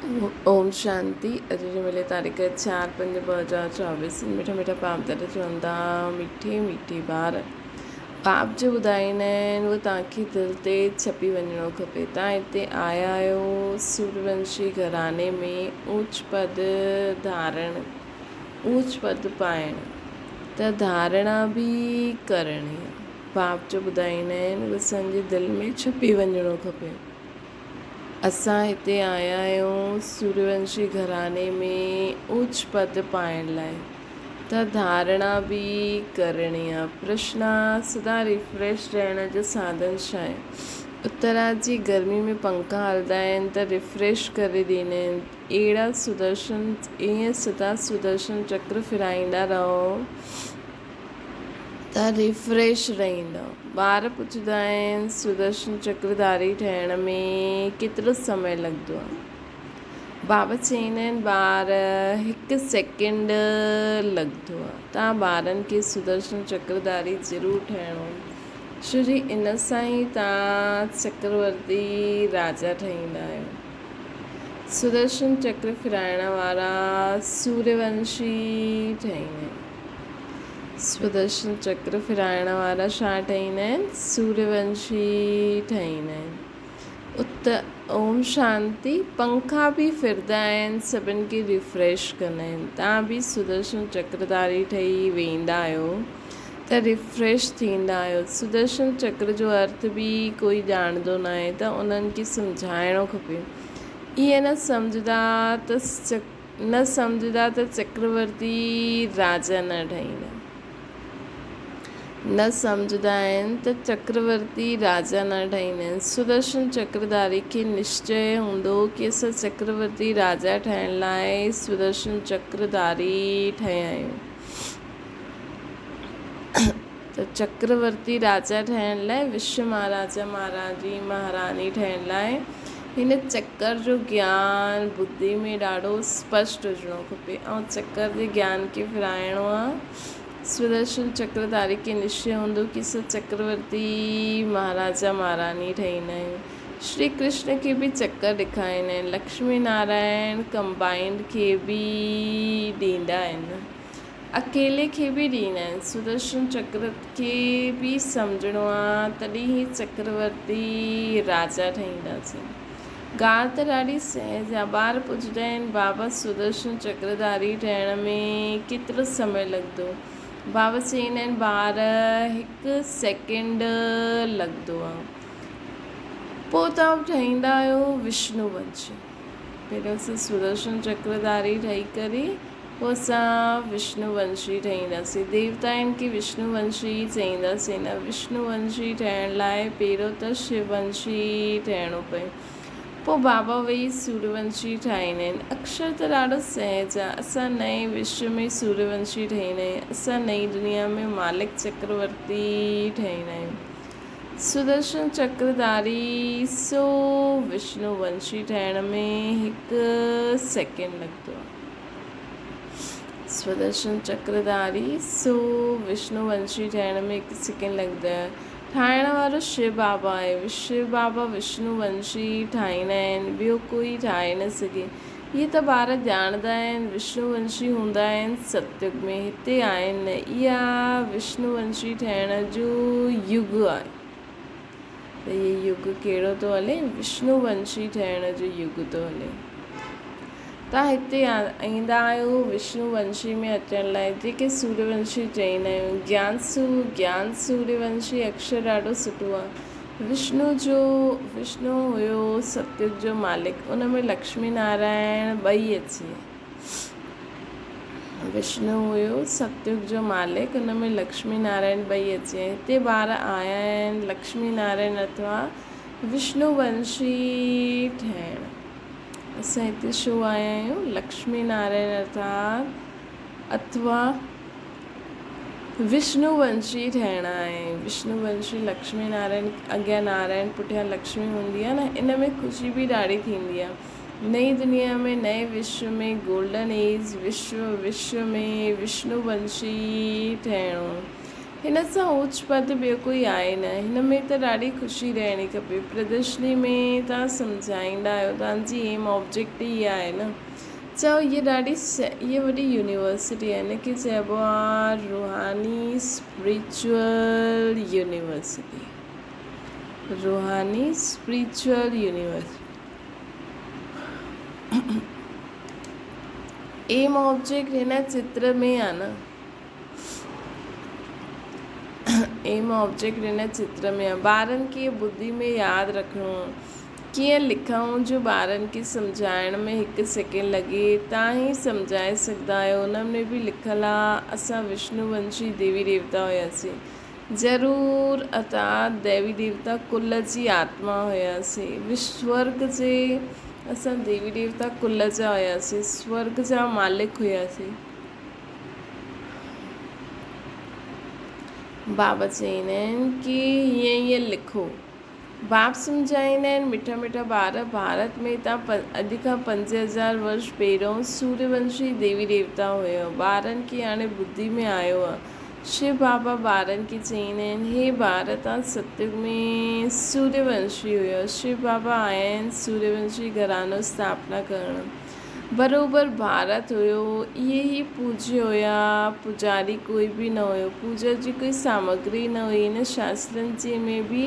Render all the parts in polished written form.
اوم شانتي اڄ جي ملي تاريخ 4/5/2024 مٺا مٺا پاپ دادا چون ٿا مٺي مٺي ٻار پاپ جو ٻڌائيندا آهن اهو توهان کي دل تي ڇپي وڃڻو کپي توهان هتي آيا آهيو سوريونشي گهراڻي ۾ اوچ پد ڌارڻ اوچ پد پائڻ ته ڌارڻا به ڪرڻي پاپ جو ٻڌائيندا آهن اهو اسان جي دل ۾ ڇپي وڃڻو کپي. اسان هتي آيا آهيون سوريونشي گهراڻي ۾ اوچ پد پائڻ لاء ته ڌارڻا به ڪرڻي آ. پرشن، سدا ريفريش رهڻ جو ساڌن ڇا آهي؟ اتر، جي گرمي ۾ پنکا هلندا آهن ته ريفريش ڪري ڏيندا آهن. اهڙا سدرشن ائين سدا سدرشن چڪر ڦيرائيندا رهو. ته ريفريش رهندو. ٻار پڇندا آهن سدرشن چڪرڌاري ٺهڻ ۾ ڪيترو سمي لڳندو آهي؟ بابا چئيندا آهن ٻار هڪ سيڪنڊ لڳندو آهي. توهان ٻارن کي سدرشن چڪرڌاري ضرور ٺهڻو ڇو جي ان سان ئي توهان چڪرورتي راجا ٺهيندا آهيو. سدرشن چڪر ڦيرائڻ وارا سوريونشي ٺهيندا آهن. سودرشن چڪر ڦيرائڻ وارا ڇا ٺهيندا آهن؟ سوريونشي ٺهيندا آهن. ات اوم شانتي پنکا به ڦردا آهن سڀن کي ريفريش ڪندا آهن. توهان به سودرشن چڪرڌاري ٺهي ويندا آهيو ته ريفريش ٿيندا آهيو. سودرشن چڪر جو ارٿ به ڪوئي ڄاڻندو ناهي ته انهن کي سمجهائڻو کپي. ائين نه سمجهندا ته نه سمجهندا ته چڪرورتي راجا نه ٺهيندا. نه سمجهندا آهن ته چڪرورتي راجا نه ٺهيندا آهن. سدرشن چڪرڌاري کي نشچي هوندو ڪي اسان چڪرورتي راجا ٺهڻ لاء سدرشن چڪرڌاري ٺهيا آهيون. ته چڪرورتي راجا ٺهڻ لاء وشو مهاراجا مهاراجي مهاراڻي ٺهڻ لاء هن چڪر جو گيان ٻڌي ۾ ڏاڍو اسپشٽ هجڻو کپي ۽ چڪر جي گيان کي ڦيرائڻو آ سودرشن چڪرڌاري کي نشچي هوندو ڪي اسان چڪرورتي مهاراجا مهاراڻي ٺهيندا آهيون شري ڪرشن کي به چڪر ڏيکاريندا آهن لڪشمي نارائڻ ڪمبائنڊ کي به ڏيندا آهن. اڪيلي کي به ڏيندا آهن. سدرشن چڪر کي به سمجهڻو آ تڏهن هي چڪرورتي راجا ٺهينداسين. ڳالهه ته ڏاڍي سهج آ. ٻار پڇندا آهن بابا سدرشن چڪرڌاري ٺهڻ ۾ ڪيترو سمي لڳندو؟ بابا چئيندا آهن ٻار هڪ سيڪنڊ لڳندو آ. پوء توهان ٺهيندا آهيو وشنو ونشي. پهريون اسان سدرشن چڪرڌاري ٺهي ڪري پوء اسان وشنو ونشي ٺهينداسين. ديوتائن کي وشنو ونشي ئي چئينداسين نه. وشنو ونشي ٺهڻ لاء پهريون ته شو ونشي ٺهڻو پئي. پوء بابا ويهي سوريه ونشي ٺاهيندا آهن. اڪشر ته ڏاڍو سهج آهي. اسان نئين وشو ۾ سوريه ونشي ٺهيندا آهيون. اسان نئين دنيا ۾ مالڪ چڪرورتي ٺهيندا آهيون. سدرشن چڪرڌاري سو وشنو ونشي ٺهڻ ۾ هڪ سيڪنڊ لڳندو آهي. سدرشن چڪرڌاري سو وشنو ونشي ٺهڻ ۾ هڪ سيڪنڊ لڳندو آهي. ٺاهڻ وارو شو بابا آهي. شو بابا وشنو ونشي ٺاهيندا آهن، ٻيو ڪوئي ٺاهي نه سگهي. اهي ته ٻار ڄاڻندا آهن وشنو ونشي هوندا آهن ستيگ ۾ هتي آهن نه اها وشنو ونشي ٺهڻ جو يگ آهي ته هي يگ ڪهڙو ٿو هلي وشنو ونشي ٺهڻ جو يگ ٿو هلي تان هتي ايندا آهيو وشنو ونشي ۾ اچڻ لاء جيڪي سوريه ونشي چئيندا آهيون گيان سو گيان سوريه ونشي اڪشر ڏاڍو سٺو آهي وشنو جو وشنو هيو ستيگ جو مالڪ ان ۾ لڪشمي نارائڻ ٻئي اچي ويا. وشنو هيو ستيگ جو مالڪ ان ۾ لڪشمي نارائڻ ٻئي اچي ويا. هتي ٻار آيا آهن لڪشمي نارائڻ اٿوا وشنو ونشي ٺهڻ. اسان هتي ڇو آيا آهيون لڪشمي نارائڻ ارٿات اٿوا وشنو ونشي ٺهڻا آهن. وشنو ونشي لڪشمي نارائڻ اڳيان نارائڻ پٺيان لڪشمي هوندي آهي نه ان ۾ خوشي به ڏاڍي ٿيندي آهي. نئين دنيا ۾ نئين وشو ۾ گولڊن ايج وشو وشو ۾ وشنو ونشي ٺهڻو. هن سان اوچ پد ٻيو ڪوئي آهي نه. هن ۾ ته ڏاڍي خوشي رهڻي کپي. پردرشني ۾ توهان سمجهائيندا آهيو، توهان جي ايم آبجيڪٽ ئي اها آهي نه. چئو هيء ڏاڍي هيء وڏي يونيورسٽي آهي. هن کي چئبو آهي روحاني اسپرچوئل يونيورسٽي. روحاني اسپرچوئل يونيورسٽي. ايم آبجيڪٽ هن چتر ۾ آهي نه. ايم آبجيڪٽ هن چتر ۾ آهي. ٻارن کي ٻڌي ۾ ياد رکڻو آهي. ڪيئن لکون جو ٻارن کي سمجهائڻ ۾ هڪ سيڪنڊ لڳي. تان ئي سمجهائي سگهندا آهيو. ان ۾ به لکيل آهي اسان وشنو ونشي ديوي ديوتا هياسين. ضرور ارٿات ديوي ديوتا ڪل جي آتما هياسين. سورڳ جي اسان ديوي ديوتا ڪل جا هياسين. سورڳ جا مالڪ هياسين. بابا چئيندا آهن ڪي هيئن هيئن لکو. باب سمجهائيندا آهن مٺا مٺا ٻار ڀارت ۾ تان اڄ کان 5000 ورش پهريون سوريه ونشي ديوي ديوتا هيو. ٻارن کي هاڻي ٻڌي ۾ آيو آهي. شو بابا ٻارن کي چئيندا آهن هي ٻار تان ستيگ ۾ سوريه ونشي هيو. شو بابا آيا آهن سوريه ونشي گهراڻو اسٿاپنا ڪرڻ. بروبر ڀارت هيو، اهي ئي پوڄي هيا، پوڄاري ڪوئي به نه هيو، پوڄا جي ڪوئي سامگري نه هئي، هن شاسترن جي ۾ به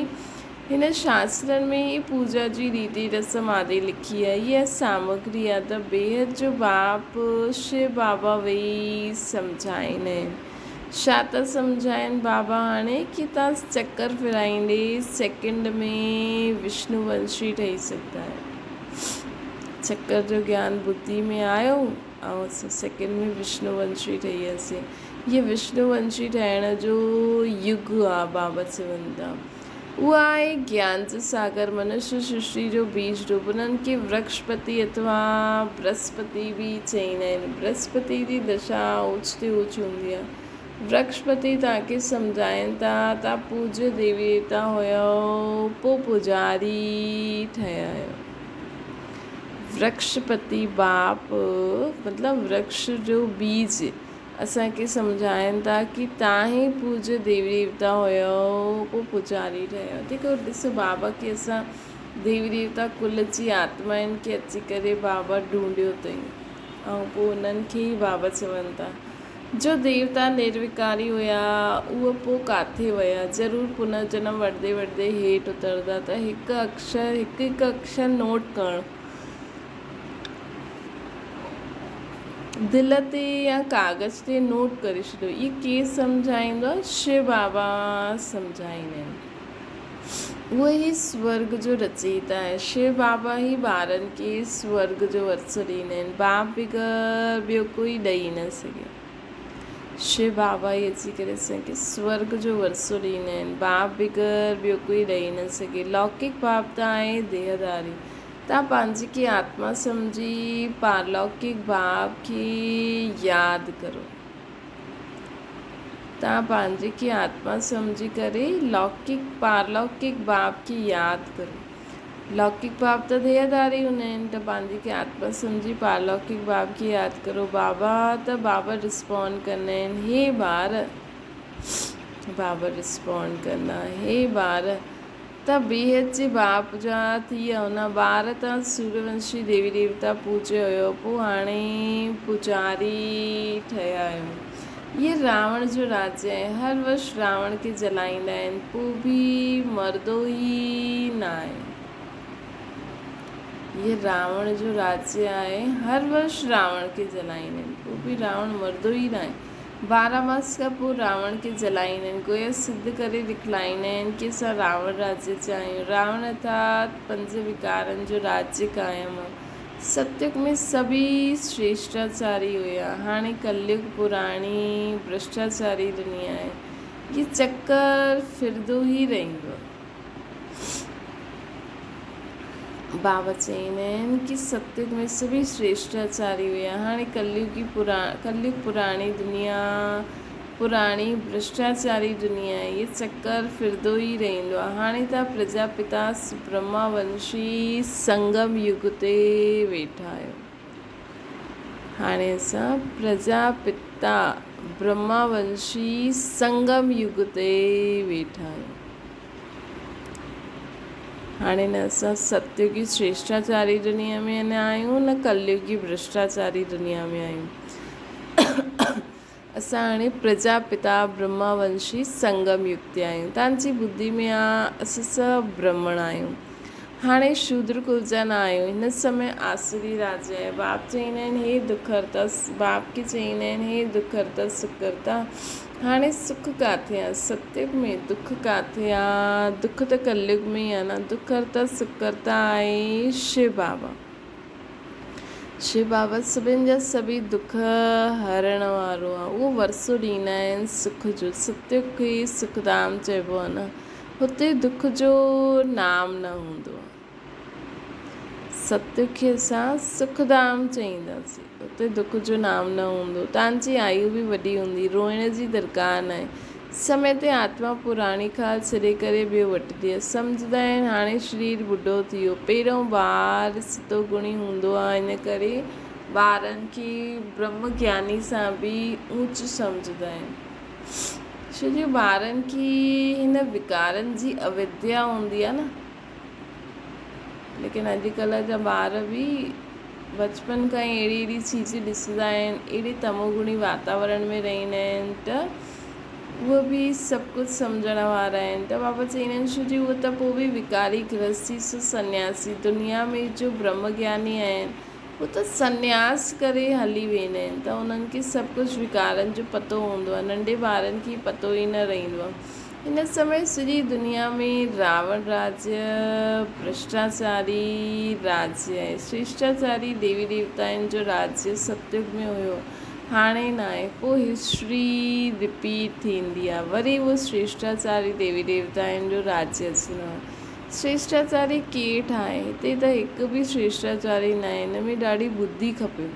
هن شاسترن ۾ ئي پوڄا جي ريتي رسم آدي لکي آهي، اها سامگري آهي ته بيحد جو باپ شو بابا ويهي سمجهائين آهن. ڇا ٿا سمجهائين بابا هاڻي ڪي تان چڪر ڦيرائيندي سيڪنڊ ۾ وشنو ونشي ٺهي سگهندا آهيو. چڪر جو گيان ٻڌي ۾ آيو ۽ اسان سيڪنڊ ۾ وشنو ونشي ٺهي وياسين. هيء وشنو ونشي ٺهڻ جو يگ آ بابا چون ٿا. اهو آهي گيان جو ساگر منشيه سرشٽي جو بيج روپ. انهن کي ورڪشپتي اٿوا برهسپتي به چئيندا آهن. برهسپتي جي دشا اوچ تي اوچ هوندي آهي. ورڪشپتي توهان کي سمجهائين ٿا توهان پوڄيه ديوي ديوتا هيؤ پوء پوڄاري ٺهيا آهيو. ورڪشپتي باپ مطلب ورڪش جو بيج اسان کي سمجهائين ٿا ڪي توهان ئي پوڄيه ديوي ديوتا هيؤ پوء پوڄاري ٺهيا آهيو. ٺيڪ آهي ڏسو بابا کي اسان ديوي ديوتا ڪل جي آتمائن کي اچي ڪري بابا ڍونڍيو اٿئي ۽ پوء انهن کي ئي بابا چون ٿا. جو ديوتا نرويڪاري هيا، اهي پوء ڪاٿي ويا؟ ضرور پنرجنم وٺندي وٺندي هيٺ اترندا ته هڪ اکر هڪ هڪ اکر نوٽ ڪرڻ دل تي يا ڪاغذ تي نوٽ ڪري ڇڏيو. اهي ڪير سمجهائيندو آهي؟ شو بابا سمجهائيندا آهن. اهو ئي سورڳ جو رچيتا آهي. شو بابا ئي ٻارن کي سورڳ جو ورثو ڏيندا آهن. باپ بغير ٻيو ڪوئي ڏئي نه سگهي. شو بابا ئي اچي ڪري اسان کي سورڳ جو ورثو ڏيندا آهن. باپ بغير ٻيو ڪوئي ڏئي نه سگهي. لوڪڪ باپ ته آهي ديهداري. تان پنهنجي کي آتما سمجهي پارلوڪڪ باپ کي ياد ڪرو. توهان پنهنجي کي آتما سمجهي ڪري لوڪڪ پارلوڪڪ باپ کي ياد ڪرو. لوڪڪ باپ ته ديهه ڌاري هوندا آهن ته پنهنجي کي آتما سمجهي پارلوڪڪ باپ کي ياد ڪرو. بابا ته بابا رسپونڊ ڪندا آهن هي ٻار بابا رسپونڊ ڪندا هي ٻار ته بيحد جي باپ جا ٿي هن ٻار تان سوريونشي ديوي ديوتا پوڄيو هيو، پوء هاڻي پوڄاري ٺهيا آهيو. هيء راوڻ جو راڄ آهي، هر ورش راوڻ کي جلائيندا آهن، پوء به مردو ئي ناهي. هيء راوڻ جو راڄ آهي، هر ورش راوڻ کي جلائيندا آهن، پوء به راوڻ مردو ئي ناهي. 12 ماس کان پوء راوڻ کي جلائيندا آهن. گويا سڌ ڪري ڏکلائيندا آهن ڪي اسان راوڻ راڄ جا آهيون. راوڻ ارٿات پنج وڪارن جو راڄ قائم هو. ستيگ ۾ سڀئي شريشٽاچاري هيا. هاڻي ڪليگ پراڻي ڀرشٽاچاري دنيا آهي. هي چڪر ڦرندو ئي رهندو. بابا چئيندا آهن ڪي ستيگ ۾ سڀئي شريشٽاچاري هيا هاڻي ڪليگي ڪليگ پراڻي دنيا پراڻي ڀرشٽاچاري دنيا آهي هي چڪر ڦرندو ئي رهندو آهي هاڻي ته پرجا پتا برهما ونشي سنگم يگ تي ويٺا آهيو هاڻي اسان پرجا پتا. برهما ونشي سنگم يگ تي ويٺا آهيون. هاڻي نه اسان ستيگي شريشٽاچاري دنيا ۾ نه آهيون نه ڪليگي ڀرشٽاچاري دنيا ۾ آهيون. اسان هاڻي پرجا پتا برهما ونشي سنگم يگ تي آهيون. توهان جي ٻڌي ۾ آ اسين سڀ برهمڻ آهيون. هاڻي شودر ڪل جا نه آهيون. هن سمي آسوري راجا آهي. باپ چئيندا آهن هي دک هرتا، باپ کي چئيندا آهن هي دک هرتا سک ڪرتا. هاڻي سک ڪاٿي آ؟ ستيگ ۾. دک ڪاٿي آ؟ دک ته ڪليگ ۾ ئي آ نه. دک هرتا سک ڪرتا آهي شو بابا. شو بابا سڀن جا سڀئي دک هرڻ وارو آ. اهو ورثو ڏيندا آهن سک جو. ستيگ کي سک ڌام چئبو آ نه. هتي دک جو نام نه هوندو آ. ستيگ کي اسان سک ڌام چئينداسين. اتي دک جو نام نه هوندو. تان جي آيو به وڏي هوندي. روئڻ جي درڪار ناهي. سمي تي آتما پراڻي خال ڇڏي ڪري ٻيو وٺندي آهي. سمجهندا آهن هاڻي شرير ٻڍو ٿي ويو. پهريون ٻار ستو گڻي هوندو آهي ان ڪري ٻارن کي برهم گياني سان به اوچ سمجهندا آهن. ڇو جو ٻارن کي هن وڪارن جي اوديا هوندي آهي نه. ليڪن اڄڪلهه جا ٻار به بچپن کان ئي اهڙي اهڙي چيزون ڏسندا آهن اهڙي تموگڻي واتاورڻ ۾ رهندا آهن ته اهي به سڀ ڪجهه سمجهڻ وارا آهن ته بابا چوندا آهن ڇو جي اهي ته پوء به وڪاري گرهستي سو سنياسي دنيا ۾ جو برهم گياني آهن هو ته سنياس ڪري هلي ويندا آهن ته انهن کي سڀ ڪجهه وڪارن جو پتو هوندو آهي ننڍي ٻارن کي پتو ئي نه رهندو آهي هن سمي سڄي دنيا ۾ راوڻ راجيه ڀرشٽاچاري راجيه آهي. شريشٽاچاري ديوي ديوتائن جو راجيه ستيگ ۾ هيو، هاڻي ناهي. پوء هسٽري رپيٽ ٿيندي آهي. وري اهو شريشٽاچاري ديوي ديوتائن جو راجيه اچڻو آهي. شريشٽاچاري ڪير ٺاهي؟ هتي ته هڪ به شريشٽاچاري ناهي. هن ۾ ڏاڍي ٻڌي کپي.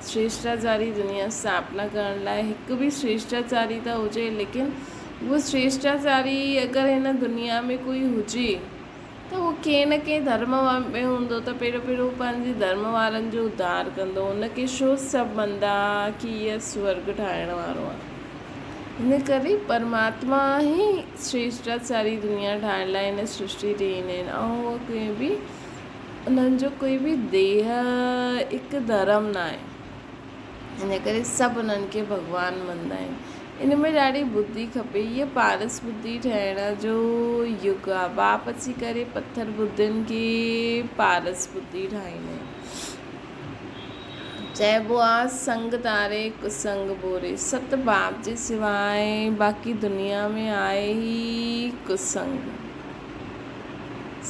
شريشٽاچاري دنيا اسٿاپنا ڪرڻ لاء هڪ به شريشٽاچاري ته هجي ليڪن اهو شريشٽاچاري اگر هن دنيا ۾ ڪوئي هجي ته اهو ڪنهن نه ڪنهن ڌرم ۾ هوندو ته پهريون پهريون هو پنهنجي ڌرم وارن جو اڌار ڪندو ان کي ڇو سڀ مڃدا ڪي هيء سورڳ ٺاهڻ وارو آهي ان ڪري پرماتما ئي شريشٽاچاري دنيا ٺاهڻ لاء هن سرشٽي تي ايندا آهن ۽ اهو ڪنهن به انهن جو ڪوئي به ديهه هڪ ڌرم ناهي. ان ڪري سڀ انهن کي ڀڳوان مڃندا آهن. ان ۾ ڏاڍي ٻڌي کپي. هيء پارس ٻڌي ٺهڻ جو يگ آهي. باپ اچي ڪري پٿر ٻڌين کي پارس ٻڌي ٺاهيندا آهن. چئبو آهي سنگ تاري ڪسنگ ٻوري. ست باپ جي سواء باقي دنيا ۾ آهي ئي ڪسنگ.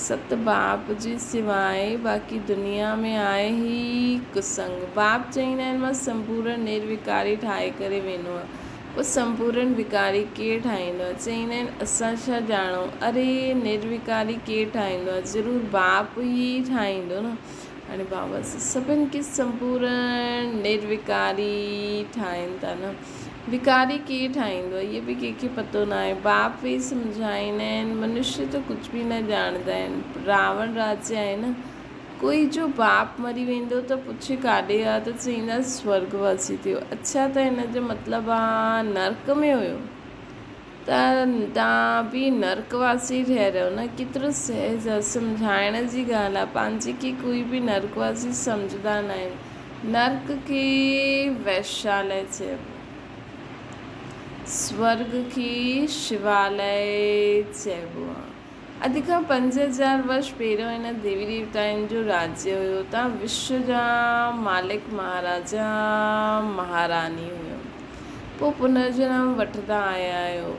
ست باپ جي سواء باقي دنيا ۾ آهي ئي ڪسنگ. باپ چئيندا آهن مان سمپورن نروڪاري ٺاهي ڪري ويندو آهيان. پوء سمپورن وڪاري ڪير ٺاهيندو آهي؟ چئيندا آهن اسان ڇا ڄاڻون. اري نروڪاري ڪير ٺاهيندو آهي؟ ضرور باپ ئي ٺاهيندو نه. هاڻي بابا سڀن کي سمپورن نروڪاري ٺاهين ٿا نه. وڪاري ڪير ٺاهيندو آهي، اهو به ڪنهن کي پتو ناهي. باپ ويهي سمجهائيندا آهن، منشي ته ڪجهه به نه ڄاڻندا آهن. راوڻ راجيه آهي نه، ڪوئي جو باپ مري ويندو ته پڇي ڪاڏي آ ته چئيندا سورڳ واسي ٿيو. اڇا ته هن جو مطلب آ نرڪ ۾ هيو ته توهان به نرڪ واسي ٺهريو نه. ڪيترو سهج آ، سمجهائڻ جي ڳالهه آ. پنهنجي کي ڪوئي به نرڪ واسي سمجهندا ناهن. نرڪ کي ويشاليه چئبو، سورڳ کي شواليه چئبو آهي. اڄ کان 5000 ورش پهريون هن ديوي ديوتائن جو راجيه هيو. تان وشو جا مالڪ مهاراجا مهاراني هيو. پوء پنرجنم وٺندا آيا آهيو.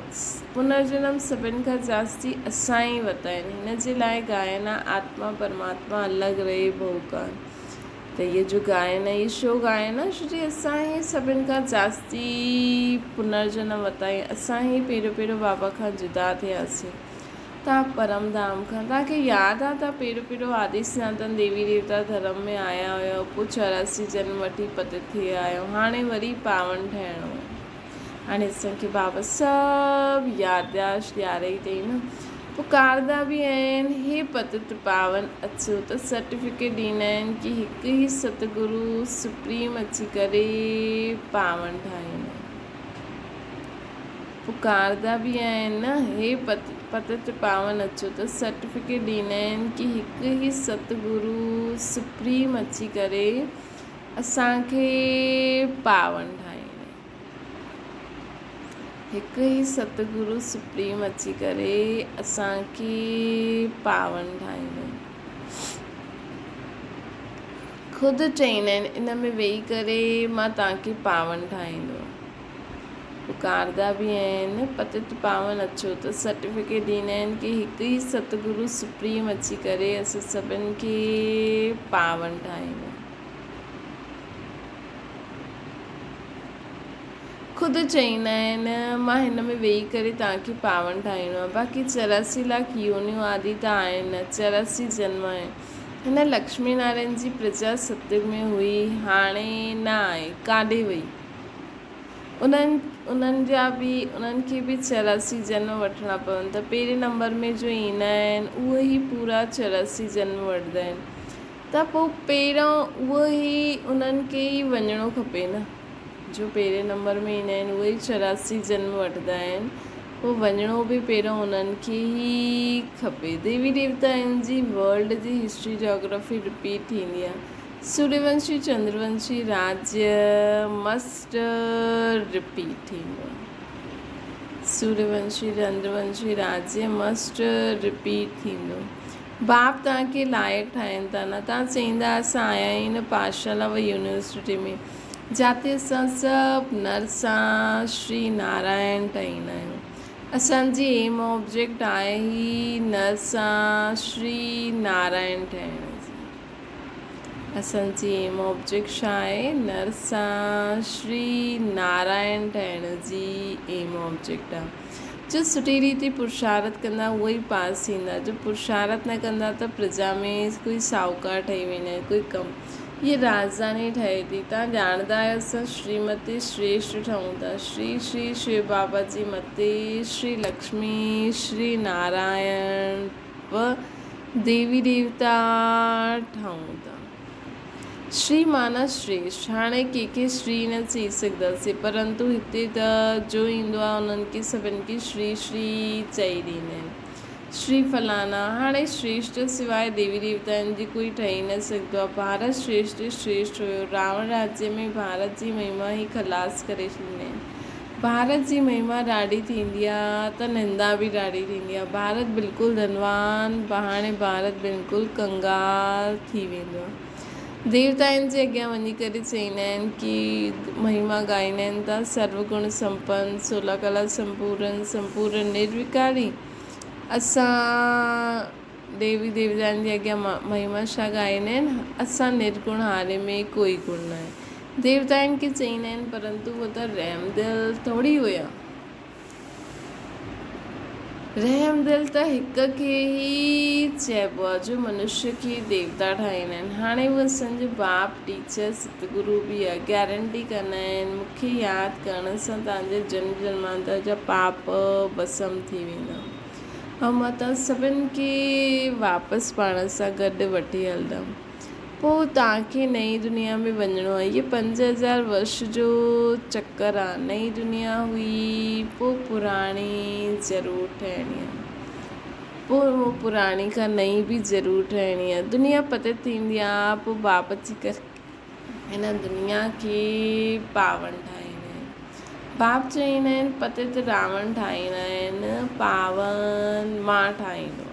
پنرجنم سڀن کان جاستي اسان ئي ورتا آهن. هن جي لاء ڳائن آ آتما پرماتما الڳ رهي ڀئو ڪانه. ته اهي جو ڳائن اهي ڇو ڳائن ڇو جي اسان ئي سڀن کان جاستي پنرجنم ورتا آهيون اسان ئي پهريون پهريون بابا کان جدا ٿياسين تان پرم ڌام کان توهان کي ياد آ تان پهريون پهريون آدي سناتن ديوي ديوتا ڌرم ۾ آيا هيو پوء 84 جنم وٺي پتت ٿي ويا آهيو هاڻي وري پاون ٺهڻو آهي. هاڻي اسان کي بابا سڀ يادداشت ڏياري اٿئي نه. پڪارندا به آهن، هي پتت پاون اچو ته سرٽيفڪيٽ ڏيندا آهن ڪي هڪ ئي ستگرو سپريم اچي ڪري پاون ٺاهيندا آهن. پڪاردا به آهن نه، هي پتت پاون اچو ته سرٽيفڪيٽ ڏيندا آهن ڪي هڪ ئي ستگرو سپريم اچي ڪري اسان کي پاون ٺاهيندا آهن. هڪ ئي ستگرو سپريم اچي ڪري اسان کي پاون ٺاهيندا آهن. خود چئيندا آهن ان ۾ ويهي ڪري مان توهان کي پاون ٺاهيندو. پڪاردا به آهن پتت پاون اچو ته سرٽيفڪيٽ ڏيندا آهن ڪي هڪ ئي ستگرو سپريم اچي ڪري اسان سڀن کي پاون ٺاهيندو. خود چئيندا آهن مان هن ۾ ويهي ڪري توهان کي پاون ٺاهيندو آهيان باقي 84 لاک يونيون آدي ته آهن نه 84 جنم آهن هن لڪشمي نارائڻ جي پرجا ستيگ ۾ هئي هاڻي نه آهي ڪاڏي وئي انهن انهن جا به انهن کي به 84 جنم وٺڻا پون ته پهرين نمبر ۾ جو ايندا آهن اهي ئي پورا 84 جنم وٺندا آهن ته پوء پهريون اهو ئي انهن کي ئي وڃڻو کپي نه جو پهرين نمبر ۾ ايندا آهن اهي ئي 84 جنم وٺندا آهن پوء وڃڻو به پهريون انهن کي ئي کپي. ديوي ديوتائن جي ورلڊ جي هسٽري جاگرافي رپيٽ ٿيندي آهي. سوريونشي چندرونشي راجيه مسٽ رپيٽ ٿيندو آهي. سوريونشي چندرونشي راجيه مسٽ رپيٽ ٿيندو. باپ توهان کي لائق ٺاهين ٿا نه توهان چئيندا اسان آيا ئي نه پاٺشالا و يونيورسٽي ۾ جاتي اسان سڀ نرسان شري نارائڻ ٺهيندا آهيون اسان جي ايم آبجيڪٽ آهي ئي نرسان شري نارائڻ ٺهڻ جي اسان جي ايم آبجيڪٽ ڇا آهي نرسان شري نارائڻ ٺهڻ جي ايم آبجيڪٽ آهي جو سٺي ريتي پرشارٿ ڪندا اهي ئي پاس ٿيندا، جو پرشارٿ نه ڪندا ته پرجا ۾ ڪوئي ساهوڪار ٺهي ويندا آهن، ڪوئي ڪم. هيء راڄڌاني ٺهي ٿي. توهان ڄاڻندا آهيو اسان شريمتي شريشٺ ٺهون ٿا. شري شري شو بابا جي متي، شري لڪشمي، شري نارائڻ و ديوي ديوتا ٺهون ٿا. شري معنيٰ شريشٺ. هاڻي ڪنهن کي شري نه چئي سگهنداسين، پرنتو هتي ته جو ايندو آهي انهن کي سڀن کي شري شري چئي ڏيندا آهن. شري فلانا. هاڻي شريشٺ سواء ديوي ديوتائن جي ڪوئي ٺهي نه سگهندو آهي. ڀارت شريشٺ ئي شريشٺ هيو. راوڻ راجيه ۾ ڀارت جي مهما ئي خلاص ڪري ڇڏيائين. ڀارت جي مهما ڏاڍي ٿيندي آ ته نندا به ڏاڍي ٿيندي آ. ڀارت بلڪل ڌنوان هاڻي ڀارت بلڪل ڪنگال ٿي ويندو آ. ديوتائن جي اڳيان وڃي ڪري چئيندا آهن ڪي مهما ڳائيندا آهن ته سرو گڻ سمپن سولا ڪلا سمپورن سمپورن نروڪاري اسان ديوي ديوتائن جي اڳيان مهما ڇا ڳائيندا آهن اسان نرگڻ هاري ۾ ڪوئي گڻ ناهي. ديوتائن کي چئيندا آهن پرنتو هو ته رحمدل ٿوري هيا. رحمدل ته هڪ کي ئي چئبو آهي جو منشيه کي ديوتا ٺاهيندا آهن. هاڻي هو اسان جو باپ، ٽيچر، ستگرو به آهي. گيرنٽي ڪندا آهن مون کي ياد ڪرڻ سان توهان جا جنم جنمانتر جا پاپ ڀسم ٿي ويندا ۽ مان توهان سڀن کي واپس پاڻ سان گڏ وٺي هلندم. پوء توهان کي نئين دنيا ۾ وڃڻو آهي. هيء 5000 ورش جو چڪر آهي. نئين دنيا هئي، پوء پراڻي ضرور ٺهڻي آهي. پوء اهو پراڻي کان نئين به ضرور ٺهڻي آهي. دنيا پتت ٿيندي آهي، پوء باپ اچي ڪري هن دنيا کي پاون ٺاهيندا آهن. باپ چئيندا آهن، پتت راوڻ ٺاهيندا آهن، پاون مان ٺاهيندو آهيان.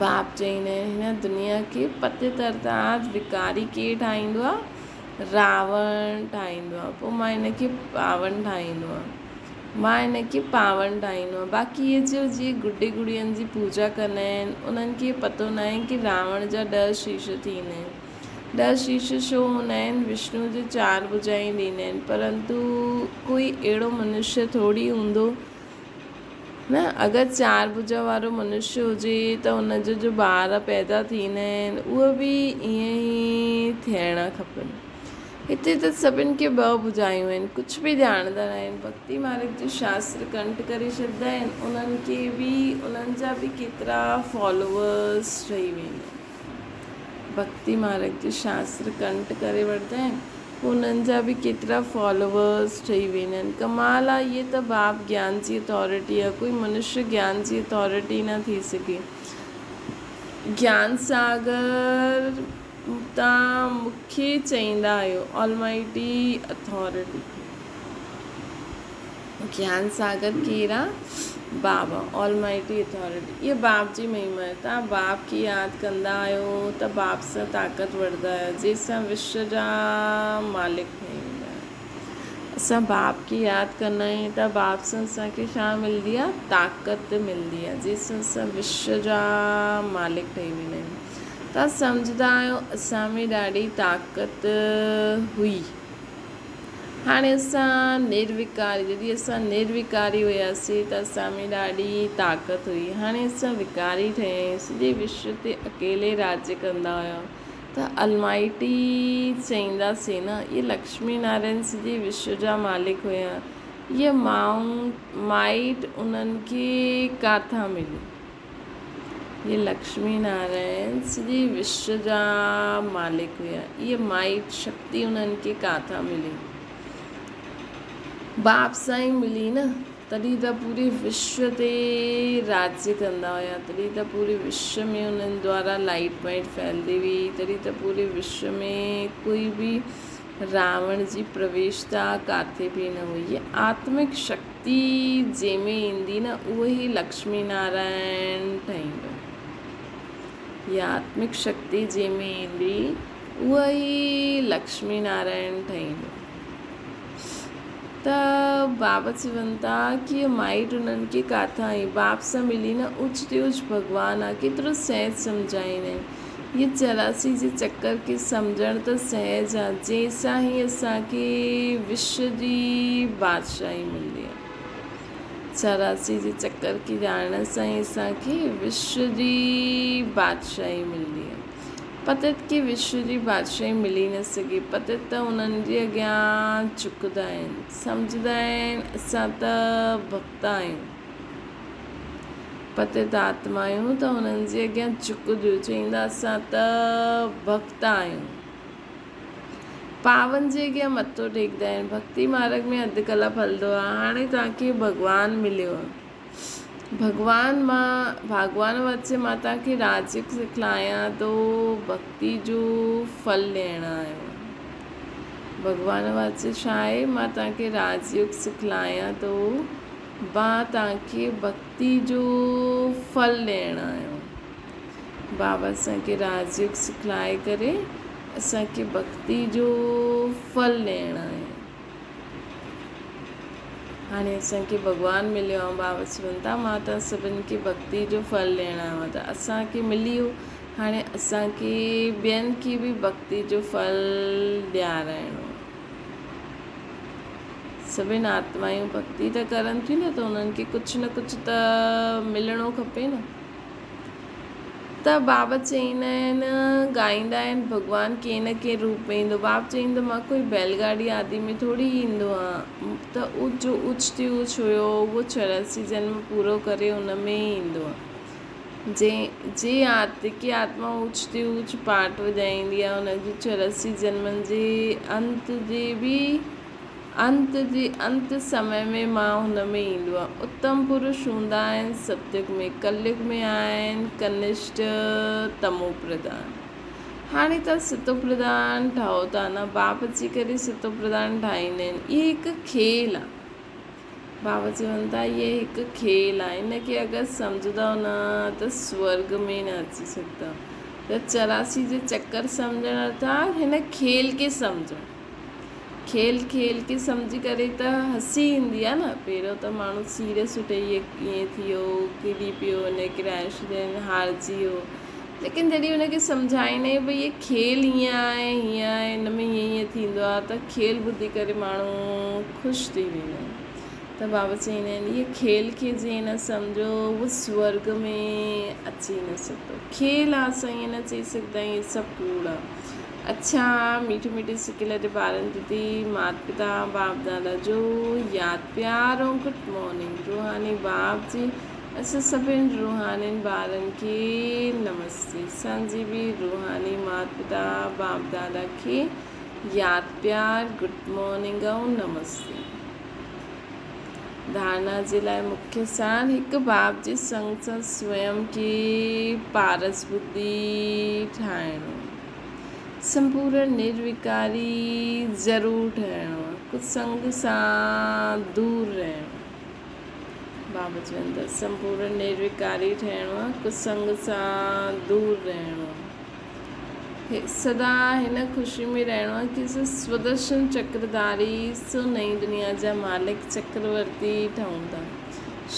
باپ چئيندا آهن هن دنيا کي پتت ارٿات وڪاري ڪير ٺاهيندو آهي؟ راوڻ ٺاهيندو آهي. پوء مان هن کي پاون ٺاهيندو آهيان. مان هن کي پاون ٺاهيندو آهيان. باقي اهي جو جيئن گڊي گڙين جي پوڄا ڪندا آهن انهن کي پتو ناهي ڪي راوڻ جا ڏهه شيش ٿيندا آهن. ڏهه شيش ڇو هوندا آهن؟ وشنو جي چار ڀجائين ڏيندا آهن. پرنتو ڪوئي اهڙو منشيه ٿوري هوندو نه اگر چار ڀجا وارو منشيه هجي ته ان جو جو ٻار پيدا ٿيندا آهن اهي به ائين ئي ٿيڻا کپن. هتي ته سڀن کي ٻه ڀجايون آهن ڪجهه به ڄاڻندا نه آهن ڀڳتي مارگ جو شاستر ڪنٺ ڪري ڇڏندا آهن انهن کي به انهن جا به ڪيترا فالوورس ٺهي ويندا آهن ڀڳتي مارگ جو شاستر ڪنٺ ڪري وٺندا آهن. پوء انهن جا به ڪيترا فالوورز ٺهي ويندا آهن. ڪمال آ اهي ته باپ گيان جي اٿارٽي آ، ڪوئي منشيه گيان جي اٿارٽي نه ٿي سگهي. گيان ساگر تان مون کي چئيندا آهيو، آلمائٽي اٿارٽي. گيان ساگر ڪير آ؟ بابا، آلمائٽي اٿارٽي. اها باپ جي مهما آهي. توهان باپ کي ياد ڪندا آهيو ته باپ سان طاقت وٺندا آهيو، جنهن سان وشو جا مالڪ ٺهي ويندا آهيو. اسان باپ کي ياد ڪندا آهيون ته باپ سان اسان کي ڇا ملندي آهي؟ طاقت ملندي آهي، جنهن سان اسان وشو جا مالڪ ٺهي ويندا آهيون. توهان سمجهندا آهيو اسان ۾ ڏاڍي طاقت هئي. هاڻي اسان نروڪاري، جڏهن اسان نروڪاري هياسين ته اسان ۾ ڏاڍي طاقت هئي. هاڻي اسان وڪاري ٺهيا آهيون. سڄي وشو تي اڪيلي راڄ ڪندا هيا ته المائٽي چئينداسين نه. اهي لڪشمي نارائڻ سڄي وشو جا مالڪ هيا. اها مائٽ انهن کي ڪاٿان ملي؟ اهي لڪشمي نارائڻ سڄي وشو جا مالڪ هيا. اهي مائٽ شڪتي انهن کي ڪاٿان ملي؟ باپ سان ئي ملي نه. تڏهن ته پوري وشو تي راڄ ڪندا هيا. تڏهن ته پوري وشو ۾ انهن دوارا لائيٽ مائٽ ڦهلدي هئي. تڏهن ته پوري وشو ۾ ڪوئي به راوڻ جي پرويشتا ڪاٿي به نه هئي. هيء آتمڪ شڪتي جنهن ۾ ايندي نه اهو ئي لڪشمي نارائڻ ٺهيندو. هيء آتمڪ شڪتي جنهن ۾ ايندي اهو ئي لڪشمي نارائڻ ٺهيندو. ته بابا چون ٿا ڪي هيء مائٽ انهن کي ڪاٿان آئي؟ باپ سان ملي نه اچ تي اچ ڀڳوان آ. ڪيترو سهج سمجهائيندا آهن. هيء 84 جي چڪر کي سمجهڻ ته سهج آ، جنهن سان ئي اسان کي وشو جي بادشاهي ملندي آ. 84 جي چڪر کي ڄاڻڻ سان ئي اسان کي وشو جي بادشاهي ملندي آ. پتت کي وشو جي بادشاهي ملي نه سگهي. پتت ته انهن جي اڳيان جهڪندا آهن. سمجهندا آهن اسان ته ڀڳت آهيون. پتت آتمايون ته انهن جي اڳيان جهڪنديون، چئيندا اسان ته ڀڳت آهيون. پاون جي اڳيان مٿو ٽيڪدا آهن. ڀڳتي مارڳ ۾ اڌ ڪلاڪ هلندو آهي. هاڻي توهان کي ڀڳوان مليو آهي. ڀڳوان مان ڀاڳوان وچ مان توهان کي راجيوگ سکلايان ٿو، ڀڳتي جو ڦل ڏيڻ آيو آهيان. ڀڳوان وچ ڇا آهي؟ مان توهان کي راجيوگ سکلايان ٿو. مان توهان کي ڀڳتي جو ڦل ڏيڻ آيو آهيان. بابا اسان کي راجيوگ سکلائي ڪري اسان کي ڀڳتي جو ڦل ڏيڻ آيو آهي. هاڻي اسان کي ڀڳوان مليو آهي. بابا چون ٿا مان توهان سڀن کي ڀڳتي جو ڦل ڏيڻ آيو آهيان ته اسان کي ملي ويو. هاڻي اسان کي ٻين کي به ڀڳتي جو ڦل ڏيارائڻو آهي. سڀن آتمائون ڀڳتي ته ڪرن ٿيون نه ته انهن کي ڪجهه نه ڪجهه ته ملڻو کپي نه. ته بابا چئيندا آهن، ڳائيندا آهن، ڀڳوان ڪنهن نه ڪنهن روپ ۾ ايندو. باب چئيندو مان ڪوئي بيل گاڏي آدي ۾ ٿوري ايندو آهيان. ته اچ جو اچ ٿي اچ هيو اهو 84 جنم پورو ڪري ان ۾ ئي ايندو آهي. جنهن جي آتڪي آتما اوچ تي اوچ پاٽ وڄائيندي آهي، ان جي 84 جنمن جي انت جي به انت جي انت سمي ۾ مان هن ۾ ايندو آهيان. اتم پرش هوندا آهن ستيگ ۾، ڪليگ ۾ آهن ڪنشٽ تمو پرڌان. هاڻي توهان ستو پرڌان ٺهو ٿا نه، باپ اچي ڪري ستو پرڌان ٺاهيندا آهن. اهي هڪ کيل آهي. بابا چون ٿا اهي هڪ کيل آهي ان کي اگر سمجهندؤ نه ته سورڳ ۾ نه اچي سگهندؤ. ته 84 جي چڪر سمجهڻ ارٿات هن کيل کي سمجهڻ. کيل کيل کي سمجهي ڪري ته هسي ايندي آهي نه. پهريون ته ماڻهو سيريس هجي هي ائين ٿي ويو ڪري پيو هن ڪريش هارجي ويو. ليڪن جڏهن هن کي سمجهائيندا آهيون ڀئي هي کيل هيئن آهي هيئن آهي هن ۾ هيئن هيئن ٿيندو آهي ته کيل ٻڌي ڪري ماڻهو خوش ٿي ويندا آهن ته بابا چئيندا آهن هي کيل کي جنهن نه سمجهيو اهو سورڳ ۾ اچي نه سگهندو کيل آهي اسان ائين نه چئي سگهندا آهيون هي سڀ ڪوڙ آهي اڇا ميٺي ميٺي سڪيل جي ٻارن جي مات پتا باپ دادا جو ياد پيار ۽ گڊ مارننگ روحاني باپ جي اسان سڀن روحانين ٻارن کي نمستي. اسان جي به روحاني مات پتا باپ دادا کي ياد پيار، گڊ مارننگ ۽ نمستي. ڌارنا جي لاء مکيه سار هڪ باب جي سنگ سان سويم کي پارس ٻڌي ٺاهڻو. سمپورن نروڪاري ضرور ٺهڻو آهي. ڪتسنگ سان دور رهڻو. بابا چون ٿا سمپورن نروڪاري ٺهڻو آهي، ڪتسنگ سان دور رهڻو آهي. سدا هن خوشي ۾ رهڻو آهي ڪي اسان سودرشن چڪرڌاري سو نئين دنيا جا مالڪ چڪرورتي ٺهون ٿا.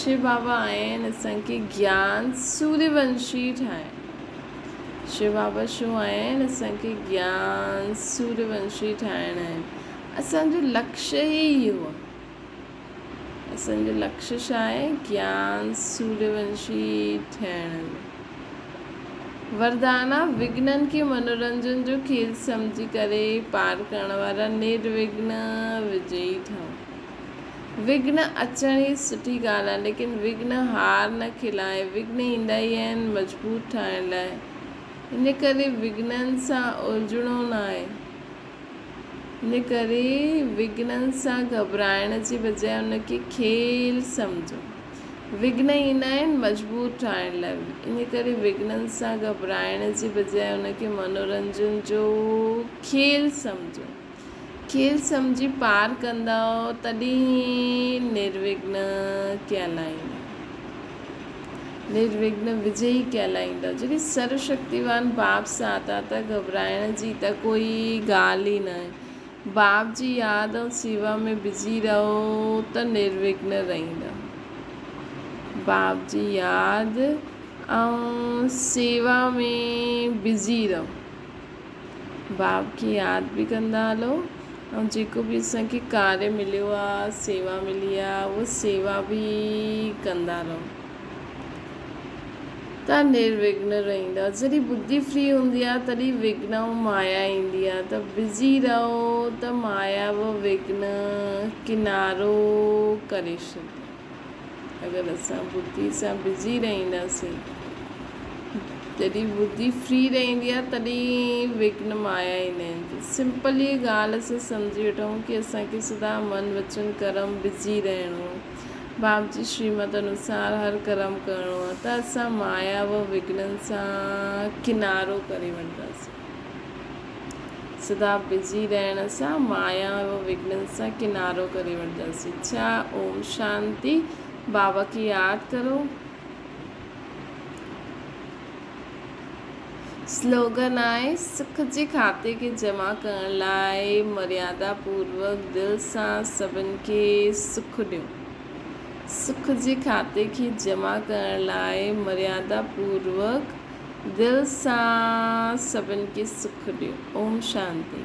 شو بابا آيا آهن اسان کي گيان سوريونشي ٺاهڻ. شو بابا شو آيا آهن اسان کي گيان سوريونشي ٺاهڻ آهن. اسان جو لڪشيه ئي اهو آهي. اسان جو لڪشيه ڇا آهي؟ گيان سوريونشي ٺهڻ جو. وردانا، وگهنن کي منورنجن جو کيل سمجهي ڪري پار ڪرڻ وارا نروگهن وجئي ٺهو. وگهن اچڻ ئي سٺي ڳالهه آهي، ليڪن وگهن هار نه کلائي. وگهن ايندا ئي آهن مضبوط ٺاهڻ لاء. ان ڪري وگهنن سان الجهڻو ناهي. ان ڪري وگهنن سان گهٻرائڻ جي بجاء ان کي کيل سمجهو. وگهن ايندا آهن مجبور ٺاهڻ لاء. ان ڪري وگهنن سان گهٻرائڻ جي بجاء ان کي منورنجن جو کيل سمجهو. کيل سمجهي پار ڪندؤ تڏهن ئي نروگهن ڪهلائيندؤ. نروگهن وجئي ڪهلائيندؤ. جڏهن سرو شڪتيوان باپ ساٿ آ ته گهٻرائڻ جي ته ڪوئي ڳالهه ئي ناهي. باپ جي ياد ۽ سيوا ۾ بزي رهو ته نروگهن رهندؤ. باپ جي ياد ۽ سيوا ۾ بزي رهو. باب کي ياد به ڪندا هلو ۽ جيڪو به اسان کي ڪاريه مليو آ سيوا ملي آ اها سيوا به ڪندا رهو ته نروگهن رهندا. جڏهن ٻڌي فري هوندي آ تڏهن وگهن ۽ مايا ايندي آ ته بزي رهو ته مايا و وگهن ڪنارو ڪري ڇڏيندي. اگر اسان ٻڌي سان بزي رهنداسين، جڏهن ٻڌي فري رهندي آهي تڏهن وگهن مايا ايندا آهن. سمپل هيء ڳالهه اسان سمجهي وٺون ڪي اسان کي سدا من وچن ڪرم بزي رهڻو آهي، باپ جي شريمت انوسار هر ڪرم ڪرڻو آهي ته اسان مايا و وگهنن سان ڪنارو ڪري وٺنداسين. سدا بزي رهڻ سان مايا و وگهنن سان ڪنارو ڪري وٺنداسين. ڇا اوم شانتي بابا کي ياد ڪرو. سلوگن آهي، سک جي کاتي کي جمع ڪرڻ لاء مريادا پوروڪ دل سان سڀن کي سک ڏيو. سک جي کاتي کي جمع ڪرڻ لاء مريادا پوروڪ دل سان سڀن کي سک ڏيو. اوم شانتي.